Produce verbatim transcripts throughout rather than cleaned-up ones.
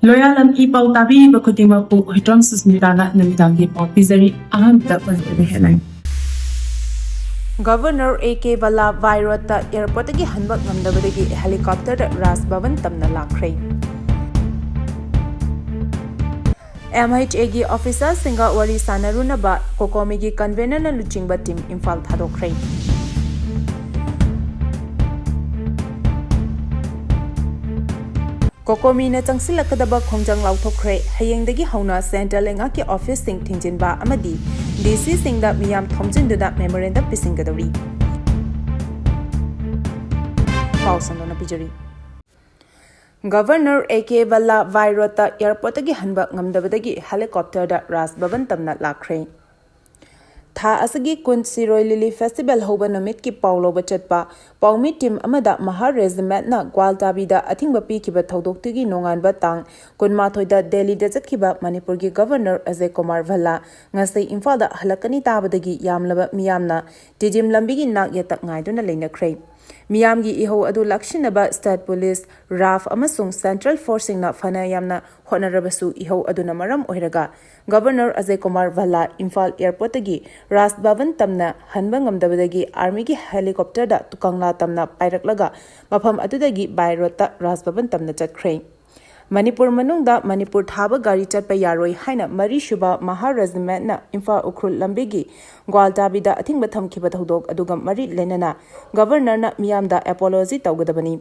ꯂꯣꯌꯥꯂꯝ E ꯄꯥꯎ ꯇꯥꯕꯤꯔꯤꯕ ꯈꯨꯗꯤꯡꯃꯛꯄꯨ ꯍꯨꯏꯗ꯭ꯔꯣꯝ ꯁꯨꯁꯃꯤꯇꯥꯅ ꯅꯨꯃꯤꯗꯥꯡꯒꯤ ꯄꯥꯎ ꯄꯤꯖꯔꯤ꯫ ꯑꯍꯥꯟꯕꯗ ꯃꯔꯨꯑꯣꯏꯕ headline꯫ Governor A K Bhalla by roadꯇ airportꯇꯒꯤ ꯍꯟꯕ ꯉꯝꯗꯕꯗꯒꯤ helicopterꯗ ꯔꯥꯖ ꯚꯕꯟ ꯇꯝꯅ ꯂꯥꯛꯈ꯭ꯔꯦ꯫ ꯑꯦꯝ ꯑꯩꯆ ꯑꯦꯒꯤ officerꯁꯤꯡꯒ ꯋꯥꯔꯤ ꯁꯥꯟꯅꯔꯨꯅꯕ ꯀꯣꯀꯣꯃꯤꯒꯤ convenerꯅ ꯂꯨꯆꯤꯡꯕ team ꯏꯝꯐꯥꯜ ꯊꯥꯗꯣꯛꯈ꯭ꯔꯦ꯫ ꯀꯣꯀꯣꯃꯤꯅ ꯆꯪꯁꯤꯜꯂꯛꯀꯗꯕ ꯈꯣꯡꯖꯪ ꯂꯥꯎꯊꯣꯛꯈ꯭ꯔꯦ꯫ ꯍꯌꯦꯡꯗꯒꯤ ꯍꯧꯅ central ꯂꯩꯉꯥꯛꯀꯤ officeꯁꯤꯡ ꯊꯤꯡꯖꯤꯟꯕ ꯑꯃꯗꯤ ꯗꯤ ꯁꯤꯁꯤꯡꯗ ꯃꯤꯌꯥꯝ ꯊꯣꯝꯖꯤꯟꯗꯨꯅ memorandum ꯄꯤꯁꯤꯟꯒꯗꯧꯔꯤ꯫ ꯄꯥꯎ ꯁꯟꯗꯣꯛꯅ ꯄꯤꯖꯔꯤ꯫ Governor A K Bhalla by roadꯇ airportꯇꯒꯤ ꯍꯟꯕ ꯉꯝꯗꯕꯗꯒꯤ helicopterꯗ ꯔꯥꯖ ꯚꯕꯟ ꯇꯝꯅ ꯂꯥꯛꯈ꯭ꯔꯦ꯫ ꯊꯥ ꯑꯁꯤꯒꯤ ꯀꯨꯟ ꯁꯤꯔꯣꯏ ꯂꯤꯂꯤ festival ꯍꯧꯕ ꯅꯨꯃꯤꯠꯀꯤ ꯄꯥꯎ ꯂꯧꯕ ꯆꯠꯄ ꯄꯥꯎꯃꯤ team ꯑꯃꯗ ꯃꯍꯥ regimentꯅ ꯒ꯭ꯋꯥꯜꯇꯥꯕꯤꯗ ꯑꯊꯤꯡꯕ ꯄꯤꯈꯤꯕ ꯊꯧꯗꯣꯛꯇꯨꯒꯤ ꯅꯣꯡꯉꯥꯟꯕ ꯇꯥꯡ ꯀꯨꯟꯃꯥꯊꯣꯏꯗ ꯗꯦꯜꯂꯤꯗ ꯆꯠꯈꯤꯕ ꯃꯅꯤꯄꯨꯔꯒꯤ ꯒꯚꯔꯅꯔ ꯑꯖꯌ ꯀꯨꯃꯥꯔ ꯚꯜꯂꯥ ꯉꯁꯤ ꯏꯝꯐꯥꯜꯗ ꯍꯜꯂꯛꯀꯅꯤ ꯇꯥꯕꯗꯒꯤ ꯌꯥꯝꯂꯕ ꯃꯤꯌꯥꯝꯅ ꯇꯤꯗꯤꯝ ꯂꯝꯕꯤꯒꯤ ꯅꯥꯛ ꯌꯦꯠꯇ ꯉꯥꯏꯗꯨꯅ ꯂꯩꯅꯈ꯭ꯔꯦ꯫ ꯃꯤꯌꯥꯝꯒꯤ ꯏꯍꯧ ꯑꯗꯨ ꯂꯥꯛꯁꯤꯟꯅꯕ state police, RAF ꯑꯃꯁꯨꯡ central forceꯁꯤꯡꯅ ꯐꯅ ꯌꯥꯝꯅ ꯍꯣꯠꯅꯔꯕꯁꯨ ꯏꯍꯧ ꯑꯗꯨꯅ ꯃꯔꯝ ꯑꯣꯏꯔꯒ ꯒꯚꯔꯅꯔ ꯑꯖꯌ ꯀꯨꯃꯥꯔ ꯚꯜꯂꯥ ꯏꯝꯐꯥꯜ airportꯇꯒꯤ ꯔꯥꯖ ꯚꯕꯟ ꯇꯝꯅ ꯍꯟꯕ ꯉꯝꯗꯕꯗꯒꯤ armyꯒꯤ helicopterꯗ ꯀꯪꯂꯥ ꯇꯝꯅ ꯄꯥꯏꯔꯛꯂꯒ ꯃꯐꯝ ꯑꯗꯨꯗꯒꯤ by roadꯇ ꯔꯥꯖ ꯚꯕꯟ ꯇꯝꯅ ꯆꯠꯈ꯭ꯔꯦ꯫ ꯃꯅꯤꯄꯨꯔ ꯃꯅꯨꯡꯗ ꯃꯅꯤꯄꯨꯔ ꯊꯥꯕ ꯒꯥꯔꯤ ꯆꯠꯄ ꯌꯥꯔꯣꯏ ꯍꯥꯏꯅ ꯃꯔꯤꯁꯨꯕ ꯃꯍꯥ regimentꯅ ꯏꯝꯐꯥꯜ ꯎꯈ꯭ꯔꯨꯜ ꯂꯝꯕꯤꯒꯤ ꯒ꯭ꯋꯥꯜꯇꯥꯕꯤꯗ ꯑꯊꯤꯡꯕ ꯊꯝꯈꯤꯕ ꯊꯧꯗꯣꯛ ꯑꯗꯨꯒ ꯃꯔꯤ ꯂꯩꯅꯅ ꯒꯚꯔꯅꯔꯅ ꯃꯤꯌꯥꯝꯗ apology ꯇꯧꯒꯗꯕꯅꯤ꯫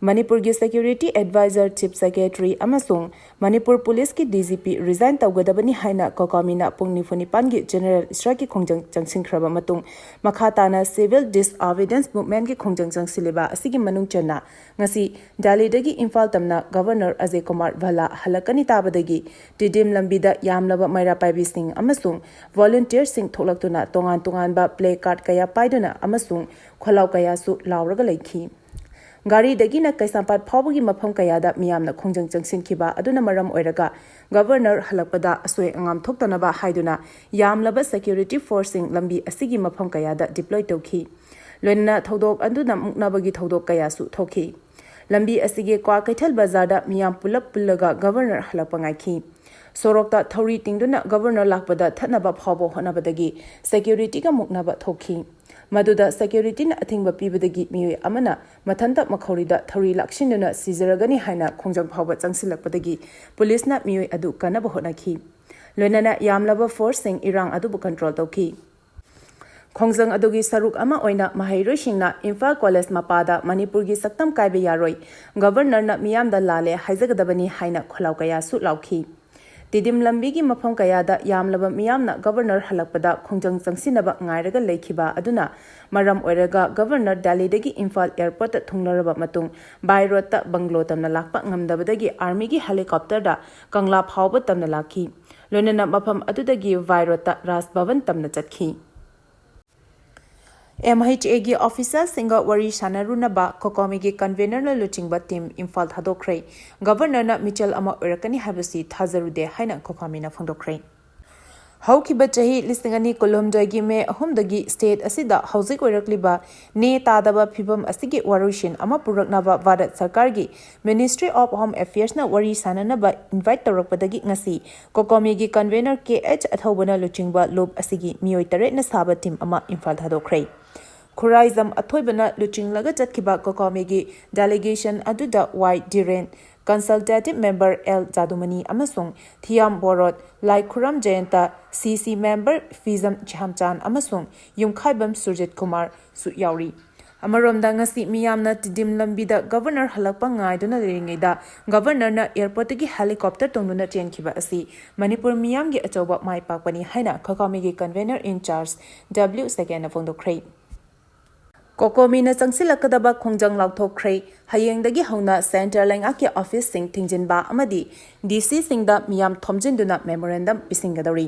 ꯃꯅꯤꯄꯨꯔꯒꯤ security adviser, chief secretary ꯑꯃꯁꯨꯡ ꯃꯅꯤꯄꯨꯔ ꯄꯨꯂꯤꯁꯀꯤ ꯗꯤ ꯖꯤ ꯄꯤ resign ꯇꯧꯒꯗꯕꯅꯤ ꯍꯥꯏꯅ ꯀꯣꯀꯥꯃꯤꯅ ꯄꯨꯡ ꯅꯤꯐꯨ ꯅꯤꯄꯥꯟꯒꯤ general strikeꯀꯤ ꯈꯣꯡꯖꯪ ꯆꯪꯁꯤꯟꯈ꯭ꯔꯕ ꯃꯇꯨꯡ ꯃꯈꯥ ꯇꯥꯅ civil disobedience movementꯀꯤ ꯈꯣꯡꯖꯪ ꯆꯪꯁꯤꯜꯂꯤꯕ ꯑꯁꯤꯒꯤ ꯃꯅꯨꯡ ꯆꯟꯅ ꯉꯁꯤ ꯗꯦꯜꯂꯤꯗꯒꯤ ꯏꯝꯐꯥꯜ ꯇꯝꯅ ꯒꯚꯔꯅꯔ ꯑꯖꯌ ꯀꯨꯃꯥꯔ ꯚꯜꯂꯥ ꯍꯜꯂꯛꯀꯅꯤ ꯇꯥꯕꯗꯒꯤ ꯇꯤꯗꯤꯝ ꯂꯝꯕꯤꯗ ꯌꯥꯝꯂꯕ ꯃꯩꯔꯥ ꯄꯥꯏꯕꯤꯁꯤꯡ ꯑꯃꯁꯨꯡ volunteerꯁꯤꯡ ꯊꯣꯛꯂꯛꯇꯨꯅ ꯇꯣꯉꯥꯟ ꯇꯣꯉꯥꯟꯕ placard ꯀꯌꯥ ꯄꯥꯏꯗꯨꯅ ꯑꯃꯁꯨꯡ ꯈꯣꯜꯂꯥꯎ ꯀꯌꯥꯁꯨ ꯂꯥꯎꯔꯒ ꯂꯩꯈꯤ꯫ ꯒꯥꯔꯤꯗꯒꯤꯅ ꯀꯩꯁꯥꯝꯄꯥꯠ ꯐꯥꯎꯕꯒꯤ ꯃꯐꯝ ꯀꯌꯥꯗ ꯃꯤꯌꯥꯝꯅ ꯈꯣꯡꯖꯪ ꯆꯪꯁꯤꯟꯈꯤꯕ ꯑꯗꯨꯅ ꯃꯔꯝ ꯑꯣꯏꯔꯒ ꯒꯚꯔꯅꯔ ꯍꯜꯂꯛꯄꯗ ꯑꯁꯣꯏ ꯑꯉꯥꯝ ꯊꯣꯛꯇꯅꯕ ꯍꯥꯏꯗꯨꯅ ꯌꯥꯝꯂꯕ security forceꯁꯤꯡ ꯂꯝꯕꯤ ꯑꯁꯤꯒꯤ ꯃꯐꯝ ꯀꯌꯥꯗ deploy ꯇꯧꯈꯤ꯫ ꯂꯣꯏꯅꯅ ꯊꯧꯗꯣꯛ ꯑꯗꯨꯅ ꯃꯨꯛꯅꯕꯒꯤ ꯊꯧꯗꯣꯛ ꯀꯌꯥꯁꯨ ꯊꯣꯛꯈꯤ꯫ ꯂꯝꯕꯤ ꯑꯁꯤꯒꯤ ꯀ꯭ꯋꯥꯀꯩꯊꯦꯜ ꯕꯖꯥꯔꯗ ꯃꯤꯌꯥꯝ ꯄꯨꯂꯞ ꯄꯨꯜꯂꯒ ꯒꯕꯔꯅꯔ ꯍꯜꯂꯛꯄ ꯉꯥꯏꯈꯤ꯫ ꯁꯣꯔꯣꯛꯇ ꯊꯧꯔꯤ ꯇꯤꯡꯗꯨꯅ ꯒꯕꯔꯅꯔ ꯂꯥꯛꯄꯗ ꯊꯠꯅꯕ ꯐꯥꯎꯕ ꯍꯣꯠꯅꯕꯗꯒꯤ ꯁꯦꯀ꯭ꯌꯨꯔꯤꯇꯤꯒ ꯃꯨꯛꯅꯕ ꯊꯣꯛꯈꯤ꯫ ꯃꯗꯨꯗ ꯁꯦꯀ꯭ꯌꯨꯔꯤꯇꯤꯅ ꯑꯊꯤꯡꯕ ꯄꯤꯕꯗꯒꯤ ꯃꯤꯑꯣꯏ ꯑꯃꯅ ꯃꯊꯟꯇ ꯃꯈꯧꯔꯤꯗ ꯊꯧꯔꯤ ꯂꯥꯛꯁꯤꯟꯗꯨꯅ ꯁꯤꯖꯔꯒꯅꯤ ꯍꯥꯏꯅ ꯈꯣꯡꯖꯪ ꯐꯥꯎꯕ ꯆꯪꯁꯤꯜꯂꯛꯄꯗꯒꯤ ꯄꯨꯂꯤꯁꯅ ꯃꯤꯑꯣꯏ ꯑꯗꯨ ꯀꯟꯅꯕ ꯍꯣꯠꯅꯈꯤ꯫ ꯂꯣꯏꯅꯅ ꯌꯥꯝꯂꯕ ꯐꯣꯔꯁꯁꯤꯡ ꯏꯔꯥꯡ ꯑꯗꯨꯕꯨ ꯀꯟꯇ꯭ꯔꯣꯜ ꯇꯧꯈꯤ꯫ ꯈꯣꯡꯖꯪ ꯑꯗꯨꯒꯤ ꯁꯔꯨꯛ ꯑꯃ ꯑꯣꯏꯅ ꯃꯍꯩꯔꯣꯏꯁꯤꯡꯅ ꯏꯝꯐꯥꯜ ꯀꯣꯂꯦꯖ ꯃꯄꯥꯗ ꯃꯅꯤꯄꯨꯔꯒꯤ ꯁꯛꯇꯝ ꯀꯥꯏꯕ ꯌꯥꯔꯣꯏ, ꯒꯕꯔꯅꯔꯅ ꯃꯤꯌꯥꯝꯗ ꯂꯥꯜꯂꯦ ꯍꯥꯏꯖꯒꯗꯕꯅꯤ ꯍꯥꯏꯅ ꯈꯣꯜꯂꯥꯎ ꯀꯌꯥꯁꯨ ꯂꯥꯎꯈꯤ꯫ ꯇꯤꯗꯤꯝ ꯂꯝꯕꯤꯒꯤ ꯃꯐꯝ ꯀꯌꯥꯗ ꯌꯥꯝꯂꯕ ꯃꯤꯌꯥꯝꯅ ꯒꯕꯔꯅꯔ ꯍꯜꯂꯛꯄꯗ ꯈꯣꯡꯖꯪ ꯆꯪꯁꯤꯟꯅꯕ ꯉꯥꯏꯔꯒ ꯂꯩꯈꯤꯕ ꯑꯗꯨꯅ ꯃꯔꯝ ꯑꯣꯏꯔꯒ ꯒꯕꯔꯅꯔ ꯗꯦꯜꯂꯤꯗꯒꯤ ꯏꯝꯐꯥꯜ ꯑꯦꯌꯔꯄꯣꯔꯠꯇ ꯊꯨꯡꯂꯔꯕ ꯃꯇꯨꯡ ꯕꯥꯏ ꯔꯣꯗꯇ ꯕꯪꯒ꯭ꯂꯣ ꯇꯝꯅ ꯂꯥꯛꯄ ꯉꯝꯗꯕꯗꯒꯤ ꯑꯥꯔꯃꯤꯒꯤ ꯍꯦꯂꯤꯀꯣꯞꯇꯔꯗ ꯀꯪꯂꯥ ꯐꯥꯎꯕ ꯇꯝꯅ ꯂꯥꯛꯈꯤ꯫ ꯂꯣꯏꯅꯅ ꯃꯐꯝ ꯑꯗꯨꯗꯒꯤ ꯕꯥꯏ ꯔꯣꯗꯇ ꯔꯥꯖ ꯚꯕꯟ ꯇꯝꯅ ꯆꯠꯈꯤ꯫ ꯑꯦꯝ ꯑꯩꯆ ꯑꯦꯒꯤ ꯑꯣꯐꯤꯁꯤꯌꯦꯜꯁꯤꯡꯒ ꯋꯥꯔꯤ ꯁꯥꯟꯅꯔꯨꯅꯕ ꯀꯣꯀꯣꯃꯤꯒꯤ ꯀꯟꯚꯦꯅꯔꯅ ꯂꯨꯆꯤꯡꯕ ꯇꯤꯝ ꯏꯝꯐꯥꯜ ꯊꯥꯗꯣꯛꯈ꯭ꯔꯦ꯫ ꯒꯕꯔꯅꯔꯅ ꯃꯤꯆꯦꯜ ꯑꯃ ꯑꯣꯏꯔꯛꯀꯅꯤ ꯍꯥꯏꯕꯁꯤ ꯊꯥꯖꯔꯨꯗꯦ ꯍꯥꯏꯅ ꯀꯣꯀꯣꯃꯤꯅ ꯐꯣꯡꯗꯣꯛꯈ꯭ꯔꯦ꯫ ꯍꯧꯈꯤꯕ ꯆꯍꯤ ꯂꯤꯁꯤꯡ ꯑꯅꯤ ꯀꯨꯟꯍꯨꯝꯗꯣꯏꯒꯤ ꯃꯦ ꯑꯍꯨꯝꯗꯒꯤ ꯁ꯭ꯇꯦꯠ ꯑꯁꯤꯗ ꯍꯧꯖꯤꯛ ꯑꯣꯏꯔꯛꯂꯤꯕ ꯅꯦ ꯇꯥꯗꯕ ꯐꯤꯕꯝ ꯑꯁꯤꯒꯤ ꯋꯥꯔꯣꯏꯁꯤꯟ ꯑꯃ ꯄꯨꯔꯛꯅꯕ ꯚꯥꯔꯠ ꯁꯔꯀꯥꯔꯒꯤ ꯃꯤꯅꯤꯁꯇ꯭ꯔꯤ ꯑꯣꯐ ꯍꯣꯝ ꯑꯦꯐꯤꯌꯔꯁꯅ ꯋꯥꯔꯤ ꯁꯥꯟꯅꯅꯕ ꯏꯟꯚꯥꯏꯠ ꯇꯧꯔꯛꯄꯗꯒꯤ ꯉꯁꯤ ꯀꯣꯀꯣꯃꯤꯒꯤ ꯀꯟꯚꯦꯅꯔ ꯀꯦ ꯑꯩꯆ ꯑꯊꯧꯕꯅ ꯂꯨꯆꯤꯡꯕ ꯂꯨꯞ ꯑꯁꯤꯒꯤ ꯃꯤꯑꯣꯏ ꯇꯔꯦꯠꯅ ꯁꯥꯕ ꯇꯤꯝ ꯑꯃ ꯏꯝꯐꯥꯜ ꯊꯥꯗꯣꯛꯈ꯭ꯔꯦ꯫ ꯈꯨꯔꯥꯏꯖꯝ ꯑꯊꯣꯏꯕꯅ ꯂꯨꯆꯤꯡꯂꯒ ꯆꯠꯈꯤꯕ ꯀꯣꯀꯣꯃꯤꯒꯤ ꯗꯦꯂꯤꯒꯦꯁꯟ ꯑꯗꯨꯗ ꯋꯥꯏ ꯗꯤꯔꯦꯟ, ꯀꯟꯁꯜꯇꯦꯇꯤꯚ ꯃꯦꯝꯕꯔ ꯑꯦꯜ ꯖꯥꯗꯨꯃꯅꯤ ꯑꯃꯁꯨꯡ ꯊꯤꯌꯥꯝ ꯕꯣꯔꯣꯠ, ꯂꯥꯏꯈꯨꯔꯝ ꯖꯌꯟꯇ, ꯁꯤ ꯁꯤ ꯃꯦꯝꯕꯔ ꯐꯤꯖꯝ ꯖ꯭ꯌꯥꯝꯆꯥꯟ ꯑꯃꯁꯨꯡ ꯌꯨꯝꯈꯥꯏꯕꯝ ꯁꯨꯔꯖꯤꯠ ꯀꯨꯃꯥꯔꯁꯨ ꯌꯥꯎꯔꯤ꯫ ꯑꯃꯔꯣꯝꯗ ꯉꯁꯤ ꯃꯤꯌꯥꯝꯅ ꯇꯤꯗꯤꯝ ꯂꯝꯕꯤꯗ ꯒꯕꯔꯅꯔ ꯍꯜꯂꯛꯄ ꯉꯥꯏꯗꯨꯅ ꯂꯩꯔꯤꯉꯩꯗ ꯒꯕꯔꯅꯔꯅ ꯑꯦꯌꯔꯄꯣꯔꯠꯇꯒꯤ ꯍꯦꯂꯤꯀꯣꯞꯇꯔ ꯇꯣꯡꯗꯨꯅ ꯆꯦꯟꯈꯤꯕ ꯑꯁꯤ ꯃꯅꯤꯄꯨꯔ ꯃꯤꯌꯥꯝꯒꯤ ꯑꯆꯧꯕ ꯃꯥꯏ ꯄꯥꯛꯄꯅꯤ ꯍꯥꯏꯅ ꯀꯣꯀꯣꯃꯤꯒꯤ ꯀꯟꯚꯦꯅꯔ ꯏꯟ ꯆꯥꯔꯖ ꯗꯕ꯭ꯂꯤꯎ ꯁꯦꯀꯦꯟꯅ ꯐꯣꯡꯗꯣꯛꯈ꯭ꯔꯦ꯫ ꯀꯣꯀꯣꯃꯤꯅ ꯆꯪꯁꯤꯜꯂꯛꯀꯗꯕ ꯈꯣꯡꯖꯪ ꯂꯥꯎꯊꯣꯛꯈ꯭ꯔꯦ꯫ ꯍꯌꯦꯡꯗꯒꯤ ꯍꯧꯅ ꯁꯦꯟꯇ꯭ꯔꯦꯜ ꯂꯩꯉꯥꯛꯀꯤ ꯑꯣꯐꯤꯁꯁꯤꯡ ꯊꯤꯡꯖꯤꯟꯕ ꯑꯃꯗꯤ ꯗꯤ ꯁꯤꯁꯤꯡꯗ ꯃꯤꯌꯥꯝ ꯊꯣꯝꯖꯤꯟꯗꯨꯅ ꯃꯦꯃꯣꯔꯦꯟꯗꯝ ꯄꯤꯁꯤꯟꯒꯗꯧꯔꯤ꯫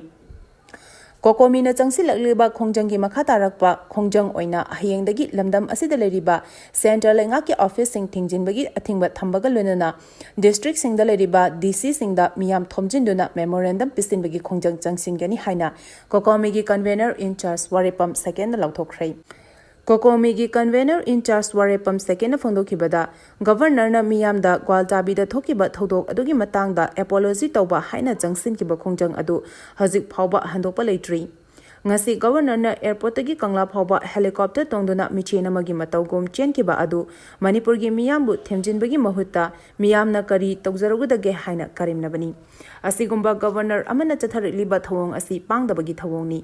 ꯀꯣꯀꯣꯃꯤꯅ ꯆꯪꯁꯤꯜꯂꯛꯂꯤꯕ ꯈꯣꯡꯖꯪꯒꯤ ꯃꯈꯥ ꯇꯥꯔꯛꯄ ꯈꯣꯡꯖꯪ ꯑꯣꯏꯅ ꯍꯌꯦꯡꯗꯒꯤ ꯂꯝꯗꯝ ꯑꯁꯤꯗ ꯂꯩꯔꯤꯕ ꯁꯦꯟꯇ꯭ꯔꯦꯜ ꯂꯩꯉꯥꯛꯀꯤ ꯑꯣꯐꯤꯁꯁꯤꯡ ꯊꯤꯡꯖꯤꯟꯕꯒꯤ ꯑꯊꯤꯡꯕ ꯊꯝꯕꯒ ꯂꯣꯏꯅꯅ ꯗꯤꯁꯇ꯭ꯔꯤꯛꯁꯤꯡꯗ ꯂꯩꯔꯤꯕ ꯗꯤ ꯁꯤꯁꯤꯡꯗ ꯃꯤꯌꯥꯝ ꯊꯣꯝꯖꯤꯟꯗꯨꯅ ꯃꯦꯃꯣꯔꯦꯟꯗꯝ ꯄꯤꯁꯤꯟꯕꯒꯤ ꯈꯣꯡꯖꯪ ꯆꯪꯁꯤꯟꯒꯅꯤ ꯍꯥꯏꯅ ꯀꯣꯀꯣꯃꯤꯒꯤ ꯀꯟꯚꯦꯅꯔ ꯏꯟ ꯆꯥꯔꯖ ꯋꯥꯔꯦꯄꯝ ꯁꯦꯀꯦꯟꯅ ꯂꯥꯎꯊꯣꯛꯈ꯭ꯔꯦ꯫ ꯀꯣꯀꯣꯃꯤꯒꯤ convener in charge ꯋꯥꯔꯦꯄꯝ ꯁꯦꯀꯦꯟꯅ ꯐꯣꯡꯗꯣꯛꯈꯤꯕꯗ, ꯒꯕꯔꯅꯔꯅ ꯃꯤꯌꯥꯝꯗ ꯒ꯭ꯋꯥꯜꯇꯥꯕꯤꯗ ꯊꯣꯛꯈꯤꯕ ꯊꯧꯗꯣꯛ ꯑꯗꯨꯒꯤ ꯃꯇꯥꯡꯗ apology ꯇꯧꯕ ꯍꯥꯏꯅ ꯆꯪꯁꯤꯟꯈꯤꯕ ꯈꯣꯡꯖꯪ ꯑꯗꯨ ꯍꯧꯖꯤꯛ ꯐꯥꯎꯕ ꯍꯟꯗꯣꯛꯄ ꯂꯩꯇ꯭ꯔꯤ꯫ ꯉꯁꯤ ꯒꯕꯔꯅꯔꯅ airportꯇꯒꯤ ꯀꯪꯂꯥ ꯐꯥꯎꯕ helicopter ꯇꯣꯡꯗꯨꯅ ꯃꯤꯆꯦꯟ ꯑꯃꯒꯤ ꯃꯇꯧꯒꯨꯝ ꯆꯦꯟꯈꯤꯕ ꯑꯗꯨ ꯃꯅꯤꯄꯨꯔꯒꯤ ꯃꯤꯌꯥꯝꯕꯨ ꯊꯦꯝꯖꯤꯟꯕꯒꯤ ꯃꯍꯨꯠꯇ ꯃꯤꯌꯥꯝꯅ ꯀꯔꯤ ꯇꯧꯖꯔꯨꯒꯗꯒꯦ ꯍꯥꯏꯅ ꯀꯔꯦꯝꯅꯕꯅꯤ꯫ ꯑꯁꯤꯒꯨꯝꯕ ꯒꯕꯔꯅꯔ ꯑꯃꯅ ꯆꯠꯊꯔꯛꯂꯤꯕ ꯊꯧꯑꯣꯡ ꯑꯁꯤ ꯄꯥꯡꯗꯕꯒꯤ ꯊꯧꯑꯣꯡꯅꯤ꯫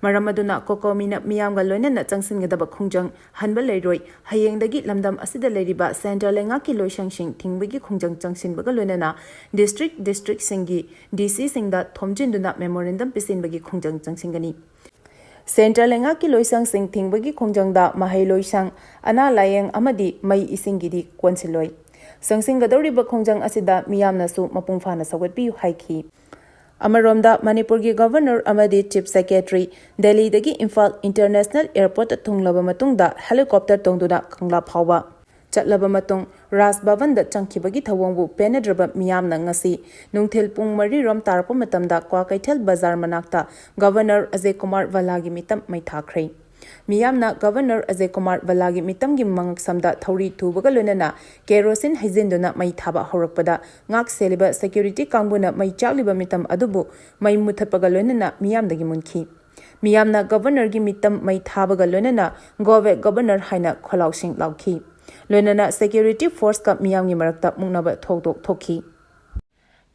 ꯃꯔꯝ ꯑꯗꯨꯅ ꯀꯣꯀꯣꯃꯤꯅ ꯃꯤꯌꯥꯝꯒ ꯂꯣꯏꯅꯅ ꯆꯪꯁꯤꯟꯒꯗꯕ ꯈꯣꯡꯖꯪ ꯍꯟꯕ ꯂꯩꯔꯣꯏ꯫ ꯍꯌꯦꯡꯗꯒꯤ ꯂꯝꯗꯝ ꯑꯁꯤꯗ ꯂꯩꯔꯤꯕ centre ꯂꯩꯉꯥꯛꯀꯤ ꯂꯣꯏꯁꯪꯁꯤꯡ ꯊꯤꯡꯕꯒꯤ ꯈꯣꯡꯖꯪ ꯆꯪꯁꯤꯟꯕꯒ ꯂꯣꯏꯅꯅ district districtꯁꯤꯡꯒꯤ DCꯁꯤꯡꯗ ꯊꯣꯝꯖꯤꯟꯗꯨꯅ memorandum ꯄꯤꯁꯤꯟꯕꯒꯤ ꯈꯣꯡꯖꯪ ꯆꯪꯁꯤꯟꯒꯅꯤ꯫ Centre ꯂꯩꯉꯥꯛꯀꯤ ꯂꯣꯏꯁꯪꯁꯤꯡ ꯊꯤꯡꯕꯒꯤ ꯈꯣꯡꯖꯪꯗ ꯃꯍꯩ ꯂꯣꯏꯁꯪ, ꯑꯅꯥ ꯂꯥꯌꯦꯡ ꯑꯃꯗꯤ ꯃꯩ ꯏꯁꯤꯡꯒꯤꯗꯤ ꯀꯣꯟꯁꯤꯜꯂꯣꯏ꯫ ꯆꯪꯁꯤꯟꯒꯗꯧꯔꯤꯕ ꯈꯣꯡꯖꯪ ꯑꯁꯤꯗ ꯃꯤꯌꯥꯝꯅꯁꯨ ꯃꯄꯨꯡ ꯐꯥꯅ ꯁꯧꯒꯠꯄꯤꯌꯨ ꯍꯥꯏꯈꯤ꯫ ꯑꯃꯔꯣꯝꯗ, ꯃꯅꯤꯄꯨꯔꯒꯤ ꯒꯕꯔꯅꯔ ꯑꯃꯗꯤ Chief Secretary ꯗꯦꯜꯂꯤꯗꯒꯤ ꯏꯝꯐꯥꯜ International Airportꯇ ꯊꯨꯡꯂꯕ ꯃꯇꯨꯡꯗ helicopter ꯇꯣꯡꯗꯨꯅ ꯀꯪꯂꯥ ꯐꯥꯎꯕ ꯆꯠꯂꯕ ꯃꯇꯨꯡ ꯔꯥꯖ ꯚꯕꯟꯗ ꯆꯪꯈꯤꯕꯒꯤ ꯊꯧꯑꯣꯡꯕꯨ ꯄꯦꯟꯅꯗ꯭ꯔꯕ ꯃꯤꯌꯥꯝꯅ ꯉꯁꯤ ꯅꯨꯡꯊꯤꯜ ꯄꯨꯡ ꯃꯔꯤ ꯔꯣꯝ ꯇꯥꯔꯛꯄ ꯃꯇꯝꯗ ꯀ꯭ꯋꯥꯀꯩꯊꯦꯜ ꯕꯖꯥꯔ ꯃꯅꯥꯛꯇ ꯒꯕꯔꯅꯔ ꯑꯖꯌ ꯀꯨꯃꯥꯔ ꯚꯜꯂꯥꯒꯤ ꯃꯤꯇꯝ ꯃꯩ ꯊꯥꯈ꯭ꯔꯦ꯫ ꯃꯤꯌꯥꯝꯅ ꯒꯕꯔꯅꯔ ꯑꯖꯌ ꯀꯨꯃꯥꯔ ꯚꯜꯂꯥꯒꯤ ꯃꯤꯇꯝꯒꯤ ꯃꯉꯛꯁꯝꯗ ꯊꯧꯔꯤ ꯊꯨꯕꯒ ꯂꯣꯏꯅꯅ ꯀꯦꯔꯣꯁꯤꯟ ꯍꯩꯖꯤꯟꯗꯨꯅ ꯃꯩ ꯊꯥꯕ ꯍꯧꯔꯛꯄꯗ ꯉꯥꯛ ꯁꯦꯜꯂꯤꯕ security ꯀꯥꯡꯕꯨꯅ ꯃꯩ ꯆꯥꯛꯂꯤꯕ ꯃꯤꯇꯝ ꯑꯗꯨꯕꯨ ꯃꯩ ꯃꯨꯊꯠꯄꯒ ꯂꯣꯏꯅꯅ ꯃꯤꯌꯥꯝꯗꯒꯤ ꯃꯨꯟꯈꯤ꯫ ꯃꯤꯌꯥꯝꯅ ꯒꯕꯔꯅꯔꯒꯤ ꯃꯤꯇꯝ ꯃꯩ ꯊꯥꯕꯒ ꯂꯣꯏꯅꯅ "Go back, Governor" ꯍꯥꯏꯅ ꯈꯣꯜꯂꯥꯎꯁꯤꯡ ꯂꯥꯎꯈꯤ꯫ ꯂꯣꯏꯅꯅ security forceꯀ ꯃꯤꯌꯥꯝꯒꯤ ꯃꯔꯛꯇ ꯃꯨꯛꯅꯕ ꯊꯧꯗꯣꯛ ꯊꯣꯛꯈꯤ꯫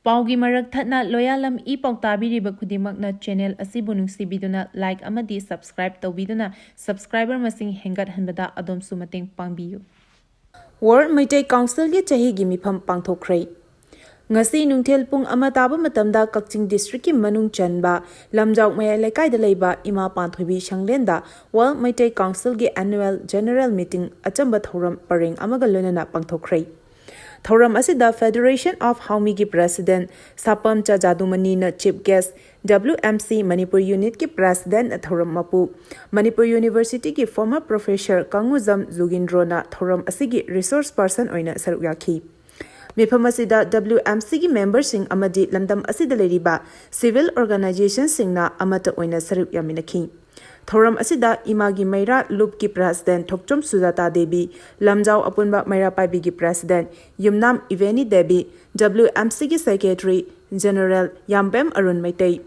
ꯄꯥꯎꯒꯤ ꯃꯔꯛ ꯊꯠꯅ ꯂꯣꯌꯥꯂꯝ ꯏ ꯄꯥꯎ ꯇꯥꯕꯤꯔꯤꯕ ꯈꯨꯗꯤꯡꯃꯛꯅ channel ꯑꯁꯤꯕꯨ ꯅꯨꯡꯁꯤꯕꯤꯗꯨꯅ like ꯑꯃꯗꯤ subscribe ꯇꯧꯕꯤꯗꯨꯅ subscriber ꯃꯁꯤꯡ ꯍꯦꯟꯒꯠꯍꯟꯕꯗ ꯑꯗꯣꯝꯁꯨ ꯃꯇꯦꯡ ꯄꯥꯡꯕꯤꯌꯨ꯫ World ꯃꯩꯇꯩ Councilꯒꯤ ꯆꯍꯤꯒꯤ ꯃꯤꯐꯝ ꯄꯥꯡꯊꯣꯛꯈ꯭ꯔꯦ꯫ ꯉꯁꯤ ꯅꯨꯡꯊꯤꯜ ꯄꯨꯡ ꯑꯃ ꯇꯥꯕ ꯃꯇꯝꯗ ꯀꯛꯆꯤꯡ districtꯀꯤ ꯃꯅꯨꯡ ꯆꯟꯕ ꯂꯝꯖꯥꯎ ꯃꯌꯥꯏ ꯂꯩꯀꯥꯏꯗ ꯂꯩꯕ ꯏꯃꯥ ꯄꯥꯟꯊꯣꯏꯕꯤ ꯁꯪꯂꯦꯟꯗ World Meitei Councilꯒꯤ annual general meeting ꯑꯆꯝꯕ ꯊꯧꯔꯝ ꯄꯔꯦꯡ ꯑꯃꯒ ꯂꯣꯏꯅꯅ ꯄꯥꯡꯊꯣꯛꯈ꯭ꯔꯦ꯫ ꯊꯧꯔꯝ ꯑꯁꯤꯗ Federation of ꯍꯥꯎꯃꯤꯒꯤ president ꯁꯥꯄꯝꯆꯥ ꯖꯥꯗꯨꯃꯅꯤꯅ chief guest, WMC Manipur unitꯀꯤ presidentꯅ ꯊꯧꯔꯝ ꯃꯄꯨ, ꯃꯅꯤꯄꯨꯔ Universityꯒꯤ former professor ꯀꯪꯉꯨꯖꯝ ꯖꯨꯒꯤꯟꯗ꯭ꯔꯣꯅ ꯊꯧꯔꯝ ꯑꯁꯤꯒꯤ resource person ꯑꯣꯏꯅ ꯁꯔꯨꯛ ꯌꯥꯈꯤ꯫ ꯃꯤꯐꯝ ꯑꯁꯤꯗ WMCꯒꯤ memberꯁꯤꯡ ꯑꯃꯗꯤ ꯂꯝꯗꯝ ꯑꯁꯤꯗ ꯂꯩꯔꯤꯕ civil organizationꯁꯤꯡꯅ ꯑꯃꯠꯇ ꯑꯣꯏꯅ ꯁꯔꯨꯛ ꯌꯥꯃꯤꯟꯅꯈꯤ꯫ ꯊꯧꯔꯝ ꯑꯁꯤꯗ ꯏꯃꯥꯒꯤ ꯃꯩꯔꯥ ꯂꯨꯞꯀꯤ ꯄ꯭ꯔꯦꯁꯤꯗꯦꯟ ꯊꯣꯛꯆꯣꯝ ꯁꯨꯖꯥꯇꯥ ꯗꯦꯕꯤ, ꯂꯝꯖꯥꯎ ꯑꯄꯨꯟꯕ ꯃꯩꯔꯥ ꯄꯥꯏꯕꯤꯒꯤ president Yumnam Ibeni Devi, W M ꯁꯤꯒꯤ secretary general Yambem Arun Meitei,